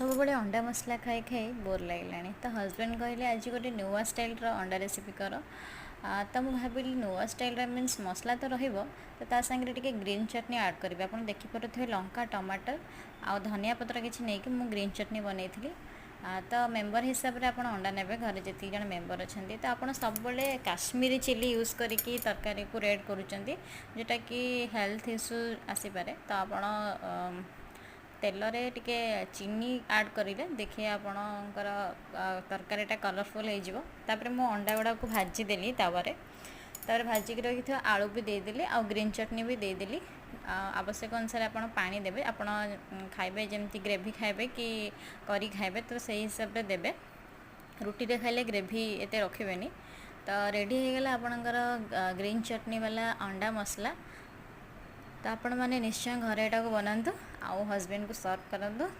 ସବୁବେଳେ ଅଣ୍ଡା ମସଲା ଖାଇ ଖାଇ ବୋର୍ ଲାଗିଲାଣି। ତ ହଜବେଣ୍ଡ କହିଲେ, ଆଜି ଗୋଟେ ନୂଆ ଷ୍ଟାଇଲ୍ର ଅଣ୍ଡା ରେସିପି କର। ତ ମୁଁ ଭାବିଲି, ନୂଆ ଷ୍ଟାଇଲ୍ର ମିନ୍ସ ମସଲା ତ ରହିବ, ତ ତା ସାଙ୍ଗରେ ଟିକେ ଗ୍ରୀନ୍ ଚଟନି ଆଡ଼୍ କରିବି। ଆପଣ ଦେଖିପାରୁଥିବେ, ଲଙ୍କା, ଟମାଟର ଆଉ ଧନିଆ ପତ୍ର କିଛି ନେଇକି ମୁଁ ଗ୍ରୀନ୍ ଚଟନି ବନେଇଥିଲି। ତ ମେମ୍ବର ହିସାବରେ ଆପଣ ଅଣ୍ଡା ନେବେ, ଘରେ ଯେତିକି ଜଣ ମେମ୍ବର ଅଛନ୍ତି। ତ ଆପଣ ସବୁବେଳେ କାଶ୍ମୀରୀ ଚିଲି ୟୁଜ୍ କରିକି ତରକାରୀକୁ ରେଡ଼୍ କରୁଛନ୍ତି, ଯେଉଁଟାକି ହେଲ୍ଥ ଇସ୍ୟୁ ଆସିପାରେ। ତ ଆପଣ ତେଲରେ ଟିକେ ଚିନି ଆଡ଼୍ କରିଲେ ଦେଖିବେ, ଆପଣଙ୍କର ତରକାରୀଟା କଲରଫୁଲ୍ ହେଇଯିବ। ତାପରେ ମୁଁ ଅଣ୍ଡା ଗୁଡ଼ାକୁ ଭାଜିଦେଲି ତାୱାରେ। ତାପରେ ଭାଜିକି ରଖିଥିବା ଆଳୁ ବି ଦେଇଦେଲି ଆଉ ଗ୍ରୀନ୍ ଚଟନି ବି ଦେଇଦେଲି। ଆବଶ୍ୟକ ଅନୁସାରେ ଆପଣ ପାଣି ଦେବେ। ଆପଣ ଖାଇବେ ଯେମିତି, ଗ୍ରେଭି ଖାଇବେ କି କରି ଖାଇବେ, ତ ସେଇ ହିସାବରେ ଦେବେ। ରୁଟିରେ ଖାଇଲେ ଗ୍ରେଭି ଏତେ ରଖିବେନି। ତ ରେଡ଼ି ହେଇଗଲା ଆପଣଙ୍କର ଗ୍ରୀନ୍ ଚଟନି ବାଲା ଅଣ୍ଡା ମସଲା। ତ ଆପଣମାନେ ନିଶ୍ଚୟ ଘରେ ଏଟାକୁ ବନାନ୍ତୁ ଆଉ ହଜବେଣ୍ଡକୁ ସର୍ଭ କରନ୍ତୁ।